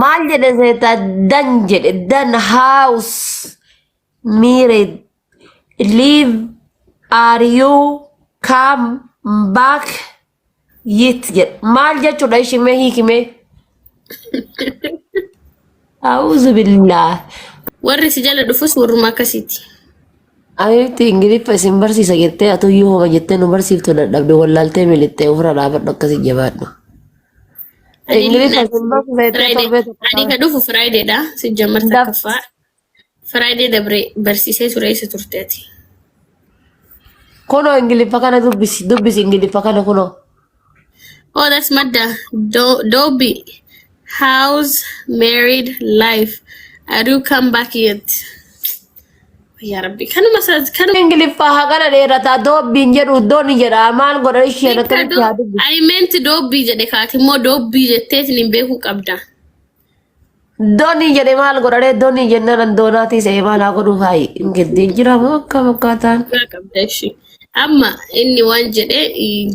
Maal jedhe seeta dan jedhe dan house married live are you come back yet jedhe. Maal jechuudha ishii mee hiikimee? A'uuzu billaah. Warri si jala dhufus warruma akkasiiti. Abeetti Ingiliffa isin barsiisa jettee atuyyuu homa jettee nu barsiiftu dadhabde wallaaltee milittee ofirra dhaabadhu akkasi jabaadhu. Ingiliffa isin barsiisa jettee Friday. torbee tokko Ani ka dhufu Friday dha. Si jammar Daf- takkaffaa. Friday dabre barsiisee ture isa turteeti. Kunoo Ingiliffa kana dubbisi dubbisi Ingiliffa kana kunoo. Oh, that's Madda. Dobby. How's married life? Are you come back yet? Yaa Rabbi. Kanuma kanuma. Ingiliffaa hagana dheerataa doobbiin jedhu dooni jedha maal godha isheen akkamitti haa dubbisu. I meant Dobby jedhe kaati immoo Dobby jetteetiin hin beekuu qabda. Doonii jedhe maal godha doonii jennaan an doonaatii se'ee maal haa godhu faayi ingildiin jira moo akkam akkaataan. Dhugaa qabda ishee. Amma inni waan jedhe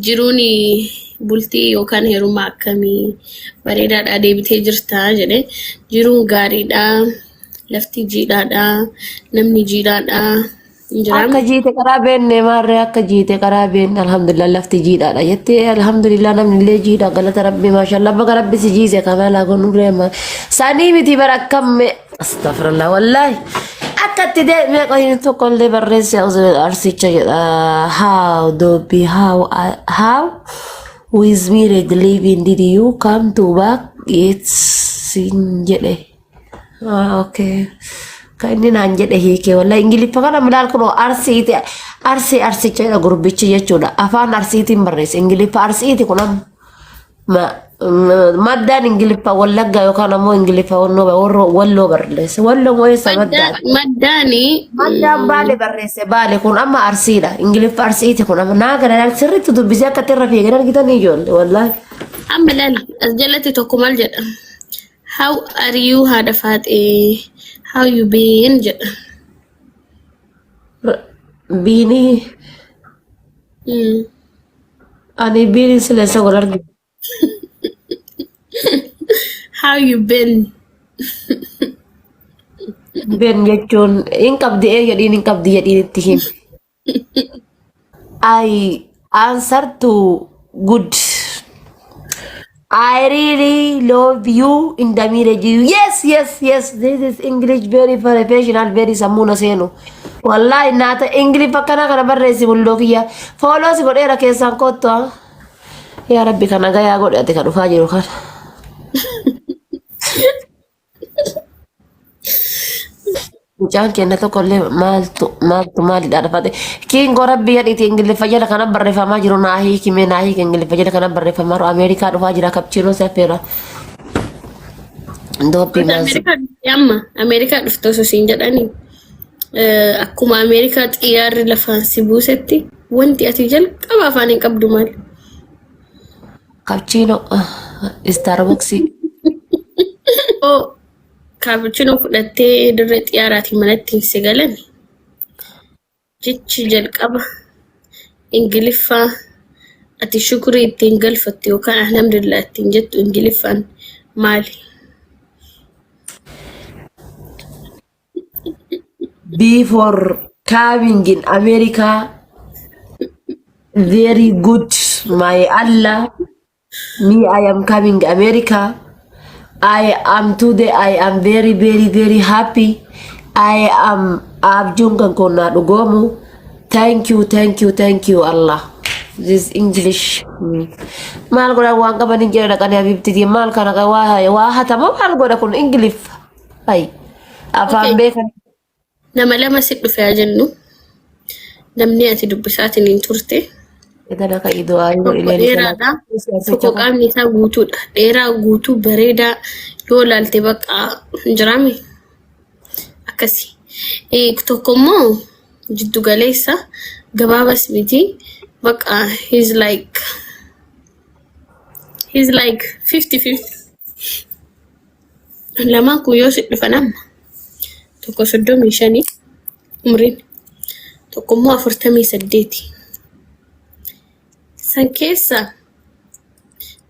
jiruun bultii yookaan heeruma akkamii bareedaadha deebitee jirta jedhe jiruun gaariidha lafti jiidhaadha namni jiidhaadha hin jiraam. Akka jiite karaa beenne maarree akka jiite karaa beenne alhamdulillah lafti jiidhaadha jettee alhamdulillah namni illee jiidha galata rabbi maashaallah baga rabbi si jiise kamalaa godhu reema sanii miti bara akkam astagfirullah wallaahi akka itti deemee qoyin tokko illee barreesse arsicha jedha how dobbi how how with married living did you come to back it's sin jedhe. Ah, okay. Kan inni naan jedhe hiike wallahi Ingiliffa kana milaal kunoo arsiiti arsii arsicha jedha gurbichi jechuudha. Afaan arsiitiin barreesse Ingiliffa arsiiti kun amma maddaan Ingiliffa wallaggaa yookaan ammoo Ingiliffa wannoo warra walloo barreesse. Walloo moo eessa maddaan? Maddaani Maddaan baale barreesse baale kun amma arsiidha. Ingiliffa arsiiti kun amma naa kana sirriitti dubbisee akka irra fiigan argitanii ijoollee wallahi. Amma laal as jalatti tokko maal jedha? How are you haadha faaxee? How you been jedha. Biinii ani biinii sileessa wal argina. How you been? Ben jechuun hin qabdi ee jedhiin hin qabdi jedhiin itti himi. I answer to good. I really love you in the marriage. Yes. This is English very professional, very sammuu na seenu. Wallahi naata English akkana kana barreessi bulloo kiyya. Follow si godheera keessaan kottu. Ah. Yaa Rabbi kana gayaa godhe ati kan dhufaa jiru kana. Mucaan keenya tokko illee maaltu maaltu maalidha dhafate. Kiingoo rabbi jedhiiti Ingiliffa jala kana barreeffamaa jiru naa hiikime naa hiike Ingiliffa jala kana barreeffamaa jiru Ameerikaa dhufaa jira kapchiinoo safeera. Dooppi maansi. Ameerikaa dhufte amma Ameerikaa dhufte osoo siin jedhanii akkuma Ameerikaa xiyyaarri lafaan si buusetti wanti ati jalqaba afaan hin qabdu maali? Kapchiinoo Starbucksii. Oo kaapuchinoo fudhattee dirree xiyyaaraatiin manatti si galan jechi jalqaba Ingiliffaa ati shukurii ittiin galfattu yookaan alhamdulillah ittiin jettu Ingiliffaan maali? Before coming in America, very good, my Allah. Me, I am coming America. I am today, I am very, very, very happy. I am abjuun kan koo naa dhugoomu. Thank you, thank you, thank you, Allah. This English. Maal godha waan qaban hin jedhan dhaqanii habibtitii maal kana waa waa hatama maal godha kun English. Ay afaan beekan. Nama lama si dhufe haa jennu. Namni ati dubbisaatiin hin turte. Edana ka idoo ayuu Tokko ileen dheeraadha. Tokko qaamni isaa guutuudha. Dheeraa guutuu bareedaa yoo ilaalte bakka hin jiraame. Akkasi. Tokko immoo jiddu galeessa gabaabas miti. Bakka he's like 50-50. Lamaan kun yoo si dhufan amma tokko 35 umriin tokko immoo 48. San keessa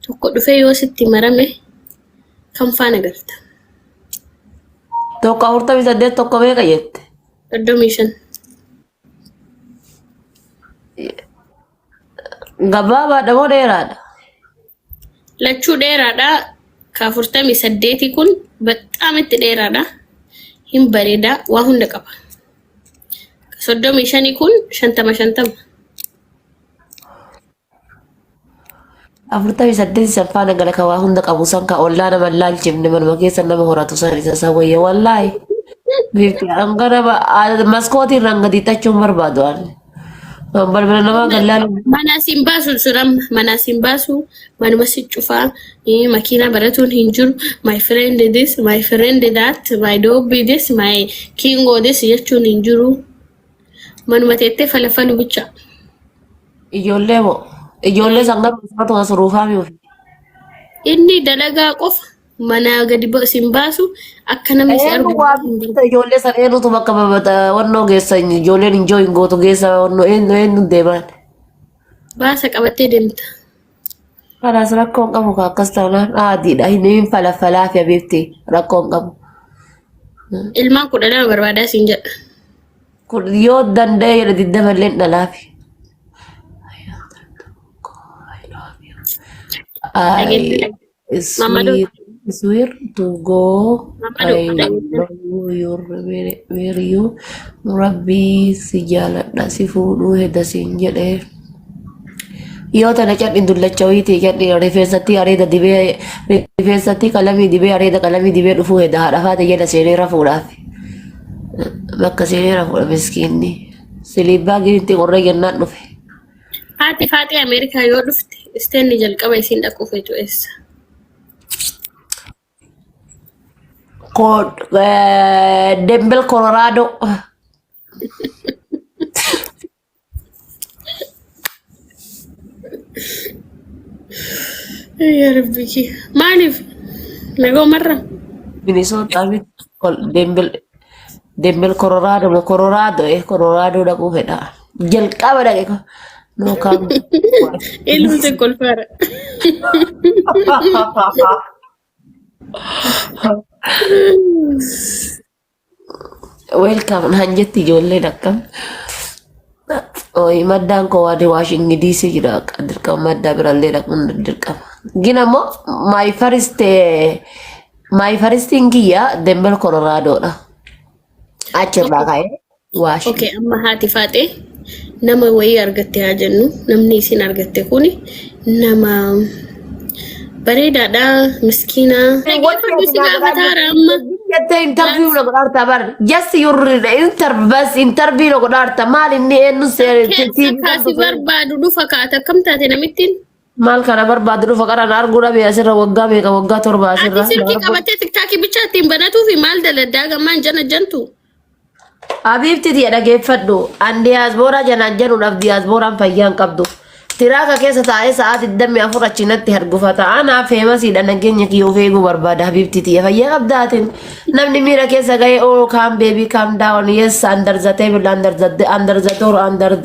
tokko dhufee yoo sitti marame Kam faana galta? Tokko 48, tokko meeqa jette? 35. Gabaabaadha moo dheeraadha? Lachuu dheeraadha. Ka 48 kun baxaam itti dheeraadha. Hin bareeda, waa hunda qaba. Ka 35 kun 50 50. 48 san faana gala, ka waa hunda qabu san, ka ollaa nama hin laalchifne, manuma keessa nama horatu san, isa san wayya wallaahi. Bifti hanga nama maskootii irraan gadi hiixachuun barbaadu ani. Balbala namaa gad laalu. Manaa siin baasu sun amma manaa siin baasu, manuma si cufaa, makiinaa baratuun hin jiru, my friend this, my friend that, my dog this, my kingo this jechuun hin jiru, manuma teettee falafalu bicha. Ijoollee moo? Ijoollee san garuu isaan suruufaa mi'uuf. Inni dalagaa qofa, manaa gadi siin baasu, akka namni si Eenyu argu waa hin barbaadu. Ijoollee san eenyutu bakka wannoo geessa? Ijoolleen enjoy hin gootu geessa, wannoo eenyu eenyu deemaan. Baasa qabattee deemta. Kanaas rakkoon qabu ka akkas taanaan aadiidha. Inni hin falafalaa fi abeefti rakkoon qabu. Ilmaan 12 barbaadaa siin jedha. Kun yoo danda'e jedhe 20 illee dhalaafi. I Mamadou. swear to go. Mamadou. I love you, marry you. Rabbii si jaaladha, si fuudhuu hedda siin jedhee. Yoo tana cadhi dullacha wayiitii cadhi rifeensatti areeda dibee, rifeensatti qalamii dibee, areeda qalamii dibee dhufuu hedda, haadha faate jala seenee rafuudhaaf. Bakka seenee rafuudha miskiinni. Siliibbaa giritti qorree jennaan dhufe. Haati Faaxee Ameerikaa yoo dhufte, isteenni jalqaba isiin dhaquu feetu eessa? Denver, Colorado. Yaa Rabbi kee. Maaliif? Nagoomarra? Minnesota miti. Denver, Denver, Colorado moo Colorado, Colorado dhaquu fedha. Jalqaba dhaqe. No kam. Ilmi se kolfaara. Welcome naan jetti ijoolleen akkam. Oyi, maddaan koo waan Washington DC jira, dirqama maddaa birallee dhaquun dirqama. Gin ammoo my first kiyya Denver, Colorado dha. Achirraa ka'ee Washington. Okay, amma haati Faaxee nama wayii argatte haa jennu. Namni isin argatte kuni nama bareedaadha, miskiina. Dhaggeeffadhu, si gaafataara amma. Jettee interview na godhaarta bar. Just your interview, bas interview na godhaarta. Maal inni eenyu Keessa kaasi barbaadu dhufa kaata, akkam taate namittiin? Maal kana barbaadu dhufa? Qara na arguu dhabe asirra waggaa meeqa, waggaa 7 asirra. Ati silkii qabattee TikTokii bichaa ittiin banatuu fi maal daladdaa gammaan jana jantu? Habiibti tiya, dhageeffadhu. An diyaaspooraa janaan januudhaaf diyaaspooraan fayyaa hin qabdu. Tiraaka keessa taa'ee sa'aa 24 achinatti hargufata. Anaa famousiidha, nageenya kiyya of eeguu barbaada. Habiibti tiya, fayyaa qabdaatin. Namni miira keessa ga'ee, oh, calm baby, calm down, yes, under the table, under the door, under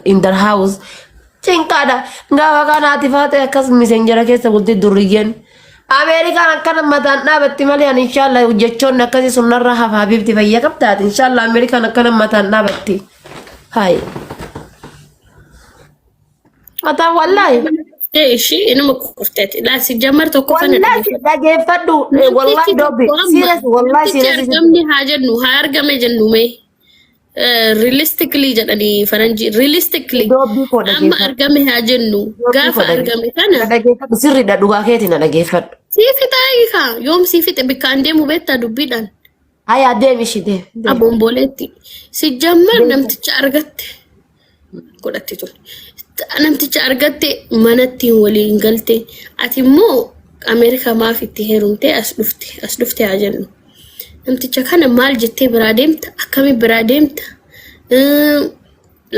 in the house. Cinqaadha. Gaafa kanaati faate akkas messenger keessa bulti durriyyeen. Ameerikaan akkana mataan dhaabatti malee ani inshallah jechoonni akkasii sun narra hafa. Habiibti, fayyaa qabdaati. Inshallah Ameerikaan akkana mataan dhaabatti. Hayi. Mataan wallaahi. Ee, ishii inuma kufteeti. Laasi jammar tokko fana. Wallaahi dhageeffadhu. Wallaahi dobbi. Serious, wallaahi Namtichi serious. argamni haa jennu, haa argame jennu, mee realistically jedhanii faranjii, realistically Doobbii koo amma dhageeffadhu. argame haa jennu, gaafa argame kana Dhageeffadhu, sirriidha, dhugaa keeti, na dhageeffadhu. Sii fixaa hiikaa, yoom sii fixe? Bikkaan deemu beektaa dubbiidhaan. Hayaa, deemi ishii, deemi. Deemi. Abomboleetti si jammar namticha argatte godhatti ture. Namticha argatte, manatti waliin galte, ati immoo Ameerikaa maaf itti heerumtee as dhufte? As dhufte haa jennu. Namticha kana maal jettee biraa deemta? Akkami biraa deemta?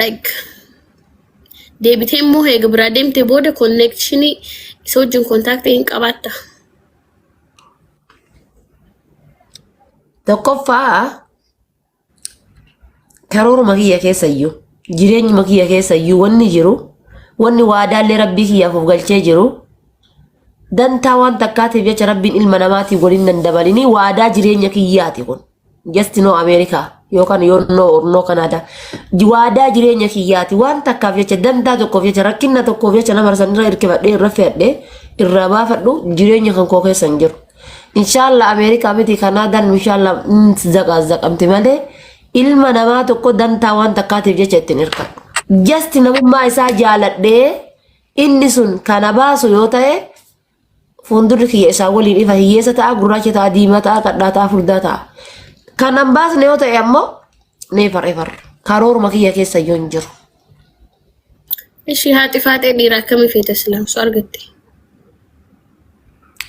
Like deebitee immoo eega biraa deemte booda connectionii isa wajjin contactii hin qabaatta. Tokkoffaa, karooruma kiyya keessa iyyuu, jireenyuma kiyya keessa iyyuu, wanni jiru, wanni waadaallee rabbii kiyyaaf of galchee jiru. Dantaa waan takkaatiif jecha Rabbiin ilma namaatiif waliin nan dabalinii waadaa jireenya kiyyaati kun. Just no Ameerikaa yookaan yoo no no Kanaadaa. Waadaa jireenya kiyyaati waan takkaaf jecha, dantaa tokkoof jecha, rakkinna tokkoof jecha nama sanirra hirkifadhee irra fe'adhee irraa baafadhu jireenya kan koo keessa hin jiru. Inshallah Ameerikaa miti Kanaadaan inshallah zaqaa zaqamti malee ilma namaa tokko dantaa waan takkaatiif jecha ittiin hirkadhu. Just namummaa isaa jaaladhee inni sun kana baasu yoo ta'e, fuuldurri kiyya isaa waliin ifa. Hiyyeessa ta'a, gurraacha ta'a, diimaa ta'a, qadhaa ta'a, furdaa ta'a. Kanan baasne yoo ta'e ammoo never ever karooruma kiyya keessa iyyuu hin jiru. Ishii haati faaxee dhiira akkamii feete silaa osoo argatte?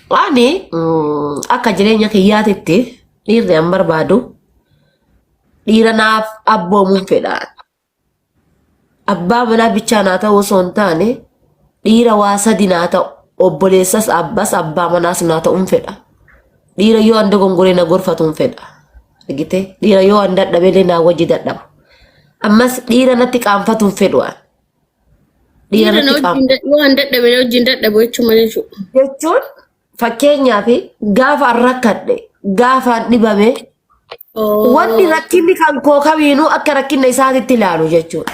Ani akka jireenya kiyyaatitti dhiirri an barbaadu dhiira naaf abboomuun fedha. Abbaa manaa bichaa naa ta'u osoo hin taane, dhiira waa sadi naa ta'u, obboleessas, abbas, abbaa manaas naa ta'uun fedha. Dhiira yoo an dogongoree na gorfatuun fedha. Argitee, dhiira yoo an dadhabeellee naa wajji dadhabu. Ammas dhiira natti qaanfatuun fedhu an. Dhiira Dhiira na natti wajjin yoo an dadhabe na wajjin dadhabu jechuun maal jechuudha? Jechuun fakkeenyaaf gaafa an rakkadhe, gaafa an dhibame, wanni rakkinni kan koo kamiinuu akka rakkinna isaatitti ilaalu jechuudha.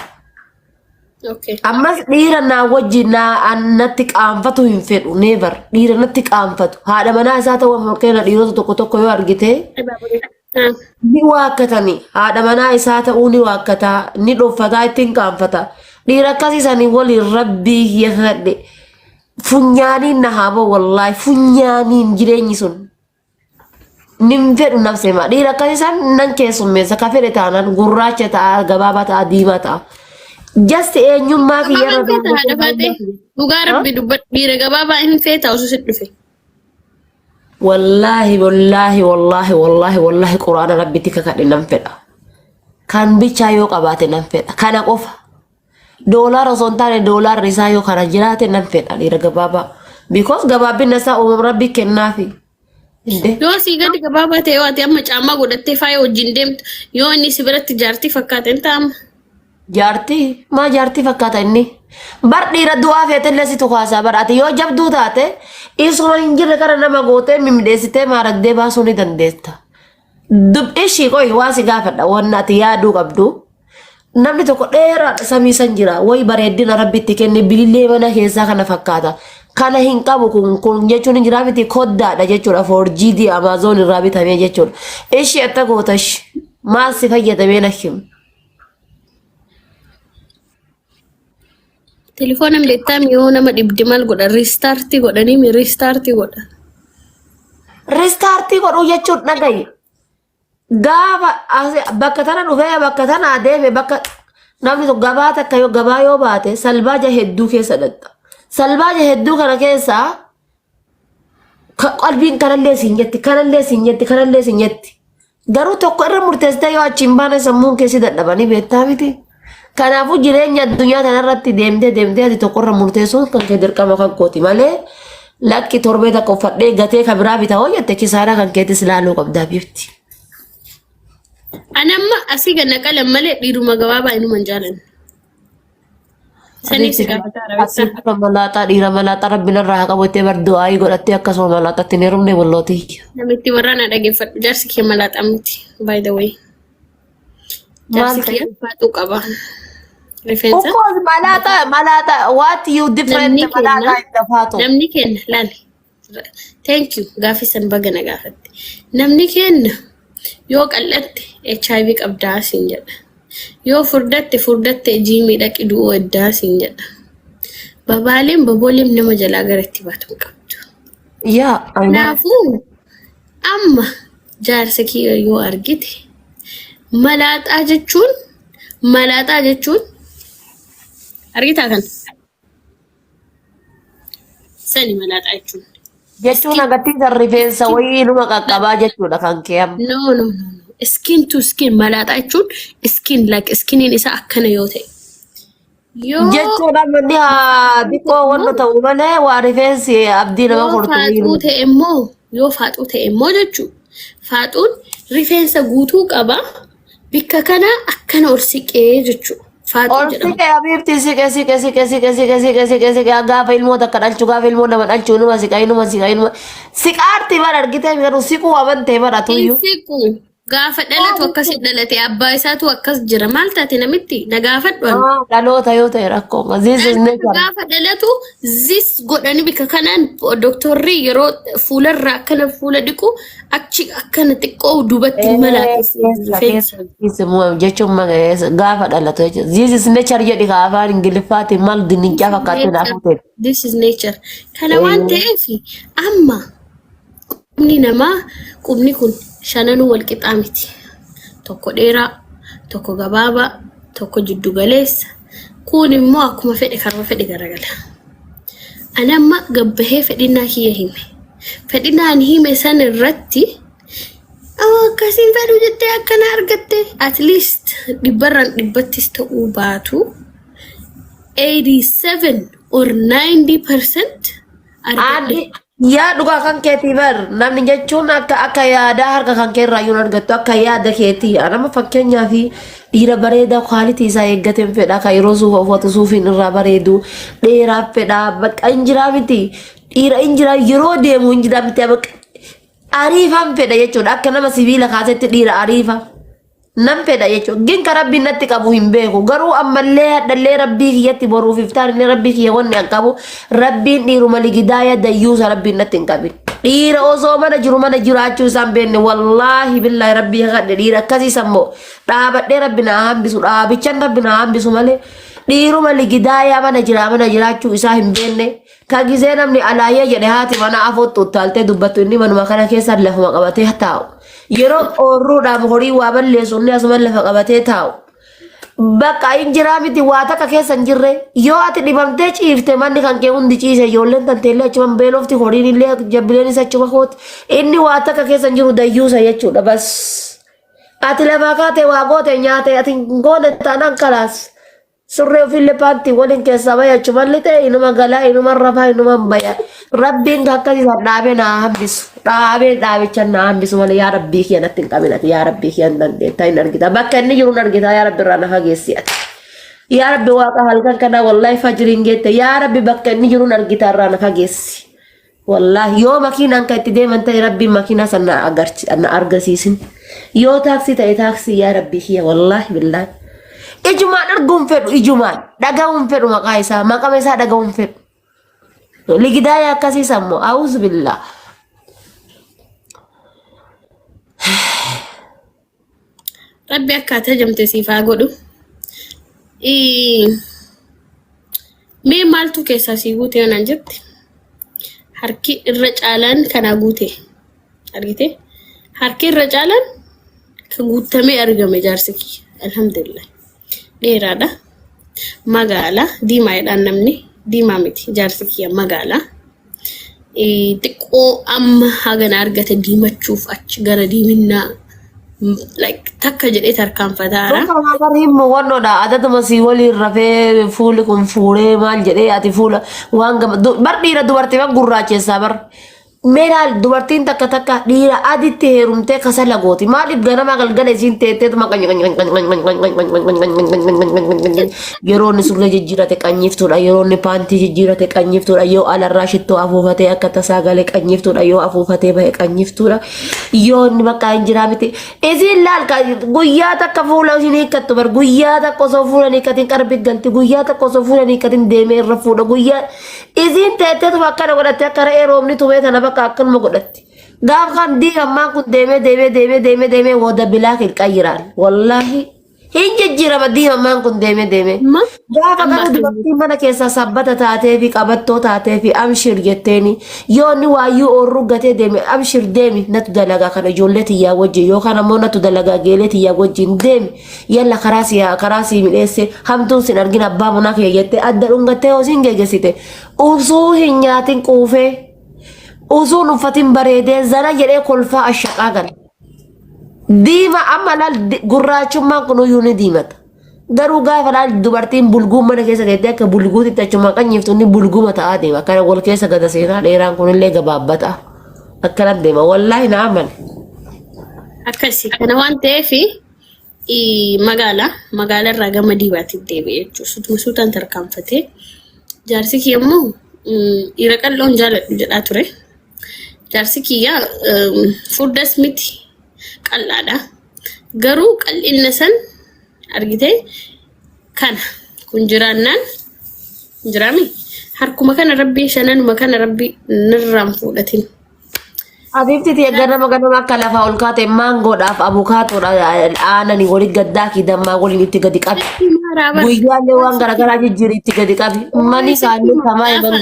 Ammas dhiira naa wajjin naa an natti qaanfatu hin fedhu, never dhiira natti qaanfatu. Haadha manaa isaa ta'uu, fakkeenya dhiirota tokko tokko yoo argite ni waakkatanii, haadha manaa isaa ta'uu ni waakkataa, ni dhoffataa, ittiin qaanfata. Dhiira akkasii sanii waliin rabbii yakadhe funyaaniin na haa ba'u, wallaahi funyaaniin jireenyi sun. Nin fedhu nafseema dhiira akkasii san nan keessummeessa. Ka fedhe taanaan gurraacha ta'a, gabaabaa ta'a, diimaa ta'a. Just eenyummaa kiyya Gabaabaa hin feeta, haadha faaxee. Dhugaa rabbi dubbadhu, dhiira gabaabaa hin feeta osoo si dhufe? Wallaahi, wallaahi, wallaahi, wallaahi, wallaahi, quraana rabbitti kakadhe, nan fedha. Kan bichaa yoo qabaate nan fedha. Kana qofa. Doolaara osoo hin taane doolaarri isaa yoo kana jiraate nan fedha dhiira gabaabaa. Because gabaabina isaa uumama rabbi kennaafi. Inde. Yoo sii gadi gabaabaa ta'e, yoo ati amma caammaa godhattee faaya wajjin deemtu, yoo inni si biratti jaartii fakkaate hin ta'ama. Jaartii maa jaartii fakkaata inni. Bar dhiira du'aa feetellee si tukaasaa bar. Ati yoo jabduu taate isuma hin jirre kana nama gootee mimmiidheessitee maaragdee baasuu ni dandeetta. Dub ishii qoy, waa si gaafadha, wanna ati yaaduu qabdu. Namni tokko dheeraadha, samii san jira, wayi bareeddina rabbi itti kenne, bilillee mana keessaa kana fakkaata. Kana hin qabu kun kun jechuun hin jiraa miti, koddaadha jechuudha, 4GD Amazon irraa bitamee jechuudha. Ishii atta gootash maal si fayyadamee na him. Telefoona beektaa, yoo nama dhibde maal godha? Restart godhanii mi restart godha. Restart godhuu jechuun, dhagayi. Gaafa bakka tana dhufee bakka tana adeeme, bakka namni tokko gabaa takka yoo gabaa yoo baate salbaaja hedduu keessa dhaqxa. Salbaaja hedduu kana keessaa qalbiin kanallee siin jetti, kanallee siin jetti, kanallee siin jetti. Garuu tokko irra murteessitee yoo achi hin baane sammuun keessi dadhabanii beektaa miti. Kanaafuu jireenya addunyaa kanarratti deemtee deemtee ati tokko irra murteessuun kan kee dirqama kan kooti malee, lakki torbee takka uffadhee gatee kan biraa bitaa hoo jette, kisaaraa kan keetis ilaaluu qabdaa bifti. Ani amma asii ganna qalan malee dhiiruma gabaabaa inuma hin jaalanne. Sanii si gaafataa Asii raawwataa. dura malaaxaa, dhiira malaaxaa rabbi narraa haa qabu jettee bar du'aayii godhattee akkasuma malaaxatti hin heerumne wallootii. Namitti warraa na dhageeffadhu, jaarsi kee malaaxaa miti, by the way. Maal Jaarsi ta'e? kee faaxuu qaba. Rifeensa. Of course malaaxaa, malaaxaa, what you different Namni kenna. malaaxaa hin dafaatu. Namni kenna laali. Thank you, gaaffii san baga na gaafatte. Namni kenna yoo qal'atte HIV qabdaa siin jedha. Yoo furdatte furdatte jiimii dhaqi du'uu eddaa siin jedha. Babaaleen babooleen nama jalaa gara itti baatu hin qabdu. Yaa, I know. Kanaafuu amma jaarsa kiyya yoo argite, malaaxaa jechuun, malaaxaa jechuun argitaa kan sani malaaxaa jechuun. Jechuun agarsiisa rifeensa wayii numa qaqqabaa jechuudha kan kee amma. No, no, no, no. Skin to skin malaaxaa jechuun skin, like skiniin isaa akkana yoo ta'e. Yoo Jechuun amma inni haa xiqqoo wanta ta'u malee waa rifeensi abdii nama yoo kortu faaxuu ta'e immoo, yoo faaxuu ta'e immoo jechuun faaxuun rifeensa guutuu qaba. Bikka kana akkana ol siqee jechuudha. Faaxuu Ol jedhama. siqe habiibti, siqe, siqe, siqe, siqe, siqe, siqe, siqe, siqe, gaafa ilmoo takka dhalchu, gaafa ilmoo nama dhalchu, inuma siqa, inuma siqa, inuma siqaarti bara argitee garuu siquu amantee bara Hin tuyyuu. siqu. Gaafa dhalatu akkas dhalate, abbaa isaatu akkas jira. Maal taate namitti? Na gaafadhu ani. Ah, dhaloota yoo ta'e rakkoo. This is Dhalatu nature. gaafa dhalatu zis godhani bika kanaan doktorri yeroo fuularraa akkana fuula dhiqu achi akkana xiqqoo duubatti hin malaaqessu Keessa rifeensa. keessa keessa jechuun gaafa dhalatu jechuudha. This is nature jedhi ka afaan Ingiliffaatiin maal This dinnichaa is fakkaatti naaf nature. ta'e. This is nature. Kana waan ta'eef amma qubni namaa, qubni kun shananuu wal qixaa miti. Tokko dheeraa, tokko gabaabaa, tokko jiddu galeessa. Kun immoo akkuma fedhe karuma fedhe garagala. Ani amma gabbahee fedhinnaa kiyya hime. Fedhinnaan hime san irratti akkasiin fedhu jettee akkana argatte, at least dhibbarraan dhibbattis ta'uu baatu 87 or 90% argadhe. Addi yaa dhugaa kan keetii bar, namni jechuun akka yaadaa harka kan kee irraa yoo argattu akka yaada keetii. Nama fakkeenyaa fi dhiira bareedaa quality isaa eeggateen fedha, kan yeroo suufa uffatu suufiin irraa bareedu, dheeraa fedha. Bakka injiraa miti, dhiira injiraa yeroo deemu injiraa miti, bakka ariifaan fedha jechuudha. Akka nama sibiila kaasetti dhiira ariifa nan fedha jechuudha. Gin ka rabbiin natti qabu hin beeku. Garuu ammallee hadhallee rabbii kiyyatti boruuf iftaan illee rabbii kiyya wanni an qabu, rabbiin dhiiruma ligidaaya dayyuusa rabbiin natti hin qabin. Dhiira osoo mana jiru mana jiraachuu isaan beekne, wallaahi billaahi rabbii kadhe, dhiira akkasii sammoo dhaabadhee rabbi naa hambisu, dhaabichan rabbi naa hambisu malee, dhiiruma ligidaayaa mana jiraa mana jiraachuu isaa hin beekne, ka gisee namni alaayee jedhe haati mana afootti uttaaltee dubbattu, inni manuma kana keessa lafuma qabatee taa'u. Yeroo oorruudhaaf horii waa balleessu inni asuma lafa qabatee taa'u. Bakka hin jiraa miti, waa takka keessa hin jirre. Yoo ati dhibamtee ciifte, manni kan kee hundi ciise, ijoolleen tanteellee achuma beelofti, horiin illee jabbileen isa achuma kooti. Inni waa takka keessa hin jiru, dayyuusa jechuudha bas. Ati lafaa kaatee waa goote nyaate, ati hin goone taanaan kalaas. Surree ofiillee paantii waliin keessaa bahe achuma lixe, inuma galaa, inuma rafaa, inuma baya. Rabbiin akkasii san dhaabee naa hambisu. Dhaabee dhaabicha naa hambisu malee, yaa rabbii kiyya natti hin qabin ati, yaa rabbii kiyya hin dandeetta, hin argita. Bakka inni jiru hin argita, yaa rabbi irraa na fageessi ati. Yaa rabbi waaqa halkan kana wallaahi fajriin geette, yaa rabbi bakka inni jiru hin argita, irraa na fageessi. Wallaahi yoo makiinaan kan itti deeman ta'e, rabbiin makiinaa san na na argisiisin. Yoo taaksii ta'e taaksii, yaa rabbii kiyya, wallaahi billaahi. Ijumaan arguun fedhu, ijumaan dhaga'uun fedhu, maqaa isaa, maqama isaa dhaga'uun fedhu. Ligidaaya akkasii sammoo a'uuzu billaa. Rabbi akkaataa jamte siif haa godhu. Mee maaltu keessaa sii guute yoo naan jette, harki irra caalaan kanaa guute argite, harki irra caalaan kan guutamee argame jaarsi kiyya, alhamdulillah, dheeraadha, magaala diimaadhaan, namni diimaa miti, jaarsi kiyya magaala xiqqoo amma hagana argate diimachuuf achi gara diiminnaa like takka jedhee tarkaanfataara. Dhugaa bariin wannoodha. Adaduma si waliin rafee fuulli kun fuuree maal jedhee, ati fuula waan gama bar dhiira dubartii ban gurraacheessaa bar. Mee laal, dubartiin takka takka dhiira aditti heerumtee kasala gooti. Maaliif ganama galgala isiin teetteetuma yeroo inni surree jijjiirate qanyiiftuudha. Yeroo inni paantii jijjiirate qanyiiftuudha. Yoo alarraa shittoo afuufatee akka tasaa galee qanyiiftuudha. Yoo afuufatee bahe qanyiiftuudha. Yoo inni bakka hin jiraa miti. Isiin laal guyyaa takka fuula isin hiikkattu bar, guyyaa takka osoo fuula hin hiikkatin qarbi galti, guyyaa takka osoo fuula hin hiikkatin deemee irra fuudha, guyyaa isiin teetteetuma akkana godhatte, akka re'ee roobni tumee tana bakka akkanuma godhatti. Gaaf kan diigammaan kun deemee deemee deemee deemee deemee wada bilaa qayyiraan, wallaahi hin jijjiirama diigammaan kun deemee deemee. Amma Gaafa amma garuu dubartiin mana keessaa sabbata taatee fi qabattoo taatee fi amshir jetteeni, yoo inni waayyuu oorruu gatee deeme, amshir deemi, natu dalagaa kana ijoollee tiyyaa wajjin, yookaan ammoo natu dalagaa geelee tiyyaa wajjin, deemi yalla, karaa si midheesse, hamtuun sin argin abbaa manaa kiyya jettee adda dhungattee yoo sin geggeessite, usuu hin nyaatin quufee, usuun uffatin bareedee, zana jedhee kolfaa ashaqaa gala. Diima amma laal, gurraachummaan kun iyyuu ni diimata. Garuu gaafa laal dubartiin bulguun mana keessa teettee akka bulguutitti achuma qanyiiftu, inni bulguma ta'aa deema. Akkana wal keessa gada seenaa, dheeraan kunillee gabaabbata. Akkana deema. Wallaahi na amane. Akkasi kana waan ta'eef Magaalaa irraa gama diibaatti deebi'e jechuudha. Sutuma suutaan tarkaanfatee jaarsi kiyya immoo dhiira qal'oon jaaladhu jedhaa ture. Jaarsi kiyya furdas miti, qal'aadha. Garuu qal'inna san argitee kana kun jiraannaan jiraami harkuma kana rabbii shananuma kana rabbii nirraan fuudhatin. Habiibti tiyya ganama ganama akka lafaa ol kaate maangoodhaaf abukaatoodha aananii walitti gaddaakii dammaa waliin itti gadi qabi. Guyyaallee waan garaagaraa jijjiiri itti gadi qabi. Mani kaanni samaa himan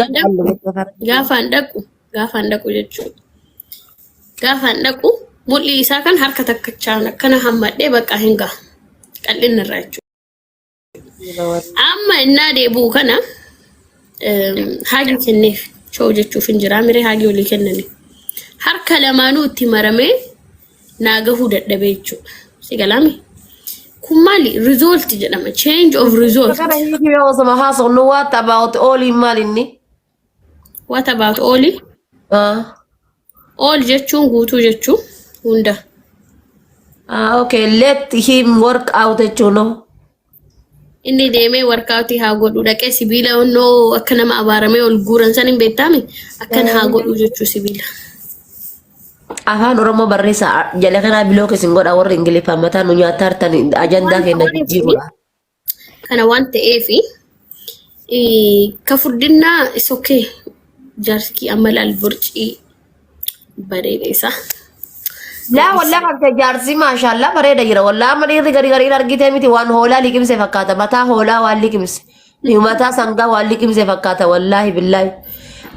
Gaafaan dhaqu jechuudha. Gaafaan dhaqu mul'i isaa kan harka takkachaan akkana hammadhee bakka hin gahu. Qal'inni irraa jechuudha. Amma innaa deebi'u kana hug kenneef shoo jechuuf hin jiraa miree hug walii kennani. Harka lamaanuu itti maramee naa gahuu dadhabee jechuudha. Si galaami? Kun maali? Result jedhama. Change of result. Kana hiikii osoma haasofnu, what about all maal inni? What about all? Ah. All jechuun guutuu jechuu hunda. Ah, okay. Let him work out jechuun no. Inni deemee workoutii haa godhu, dhaqee sibiila onnoo akka nama abaaramee ol guuran san hin beektaami? Akkan haa godhu jechuu sibiila. Afaan Oromoo barreessa jala kanaa block isin godha. Warri Ingiliffaan mataa nu nyaataa hartan ajandaa keenya jijjiirudha. Kana waan ta'eefi ka furdinnaa is okay. Jaarsi amma laal burcii bareeda isaa. Laa wallaa kan ta'e jaarsi maashaallah bareeda jira. Wallaa amma dhiirri gari gariin argitee miti, waan hoolaa liqimse fakkaata. Mataa hoolaa waan liqimse. Mataa sangaa waan liqimse fakkaata, wallaahi billaahi.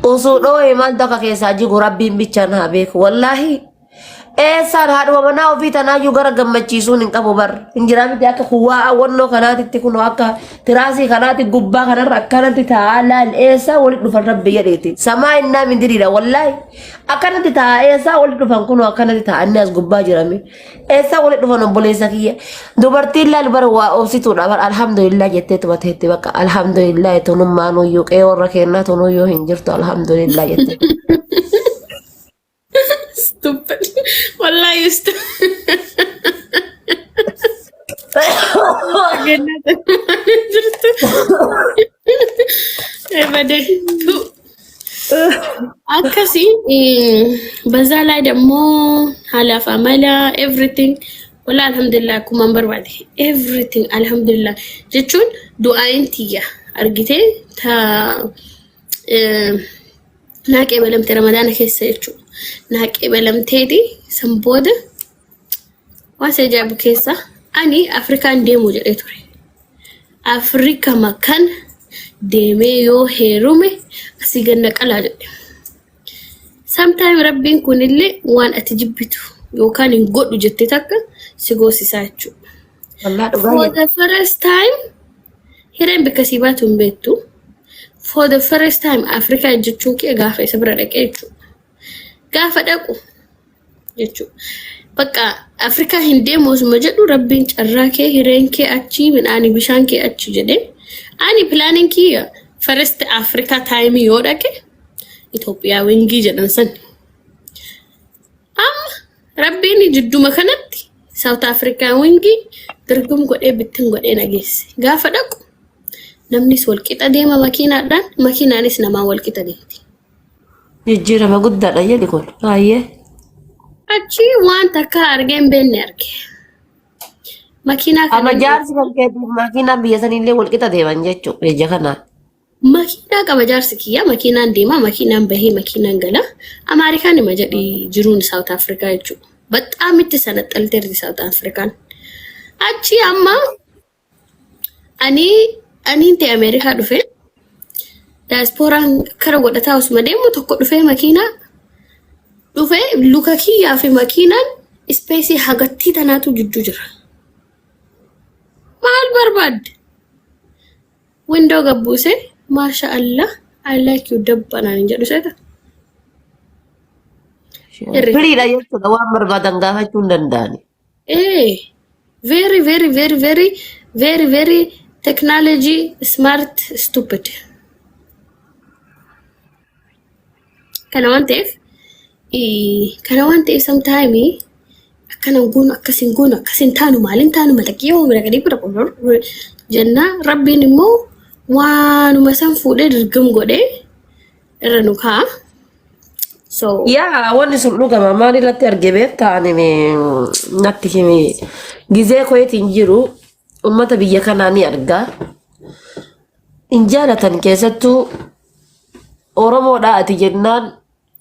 Osoo dhoo'ee maaltu akka keessaa jigu rabbiin bichaan haa beeku, wallaahi. Eessaan haadhuma manaa ofii tanaayyuu gara gammachiisuun hin qabu bar. Hin jiraa miti, akka kuwaa awwannoo kanaatitti kun akka tiraasii kanaatti gubbaa kanarra akkanatti taa'aa laal, eessaa walitti dhufan rabbi jedheeti. Samaa innaa mindiriidha, wallaahi. Akkanatti taa'aa eessaa walitti dhufan kun, akkanatti taa'anii as gubbaa jirame. Eessaa walitti dhufan, obboleessa kiyya? Dubartiin laal bara waa obsituudha bar, alhamdulillah jettee tumateetti bakka alhamdulillah tunummaan uyyuu qe'ee warra kennaa tunuyyuu hin jirtu alhamdulillah jettee. Stupid. Wallahi stupid. Jirtu. Ebade. Akkasii በዛ ላይ ደግሞ haalaaf amala everything wala alhamdulillah akkuma barbaade everything alhamdulillah jechuun du'aayin tiyya argitee ta naa qeebalamte Ramadaana keessa jechuudha. Naa qeebalamteeti san booda waan si ajaa'ibu keessa ani Afrikaan deemu jedhee ture. Afrikama kana deemee yoo heerume asii ganna qalaa jedhe. Sometime rabbiin kunillee waan ati jibbitu yookaan hin godhu jette takka si goosisaa jechuudha. Wallaa dhugaa For jedhe. the first time hireen bakka sii baatu hin beektu. For the first time Afrikaa jechuun kee gaafa isa bira dhaqee jechuudha. Gaafa dhaqu jechuudha. Bakka Afrikaa hin deemu osuma jedhu rabbiin carraa kee, hireen kee achi, midhaanii bishaan kee achi jedhee. Ani planiin kiyya first Afrikaa time yoo dhaqe Itoophiyaa wingii jedhan san. Amma rabbiin jidduma kanatti South Africa wingii dirgum godhee bittin godhee nageesse. Gaafa dhaqu namnis walqixa deema makiinaadhaan, makiinaanis namaan walqixa deemti. Jijjiirama guddaadha jedhi kun. Baay'ee. Achi waan takka argee hin beekne arge. Makiinaa Amma kana jaarsi kan keetiif makiinaan biyya saniillee walqixa deeman jechuudha ija kanaan. Makiinaa qaba jaarsi kiyya, makiinaan deema, makiinaan bahee, makiinaan gala. Ameerikaan hima jedhi jiruun South Africa jechuudha. በጣም itti sanaxxalteerti South Afrikaan. Achi amma ani aniin ta'e Ameerikaa dhufe diasporaan kara godhataa osuma deemu tokko dhufee makiinaa dhufee luka kiyyaa fi makiinaan spaceii hagattii tanaatu jidduu jira. Maal barbaadde? Window gabbuuse, "Maasha Allah, I like you" dabbanaan hin jedhu seeta. Irri. Firiidha jechuudha, waan barbaadan gaafachuu hin danda'ani. Very very very very very very technology smart stupid. Kana waan ta'eef sometime Akkana hin goonu, akkas hin goonu, akkas hin taanu, maal hin taanu, malaqii yoo bira gadii bira jenna. Rabbiin immoo waanuma san fuudhee dirgam godhee irra nu kaa'a. So Yaa, wanni sun dhugama. Maal irratti arge beektaa? Ani natti himi. Gizee koyeetiin jiru ummata biyya kanaa ni argaa. Hin jaalatan. Keessattuu Oromoodha ati jennaan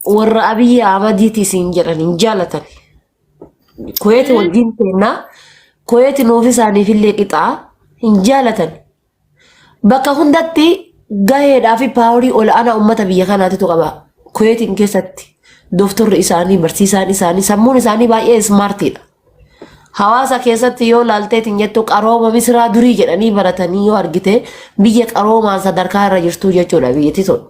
warra Abiyyi Ahmadiiti siin jedhan, hin jaalatan. Kuweeti wajjin teennaa, Kuweeti nuuf isaaniif illee qixaa, hin jaalatan. Bakka hundatti gaheedhaa fi power ol aanaa uummata biyya kanaatitu qaba. Kuweetiin keessatti dooktorri isaanii, barsiisaan isaanii, sammuun isaanii baay'ee smartiidha. Hawaasa keessatti yoo laalteetiin jettu qarooma Misraa durii jedhanii baratanii yoo argite, biyya qaroomaan sadarkaa irra jirtu jechuudha biyyatti tun.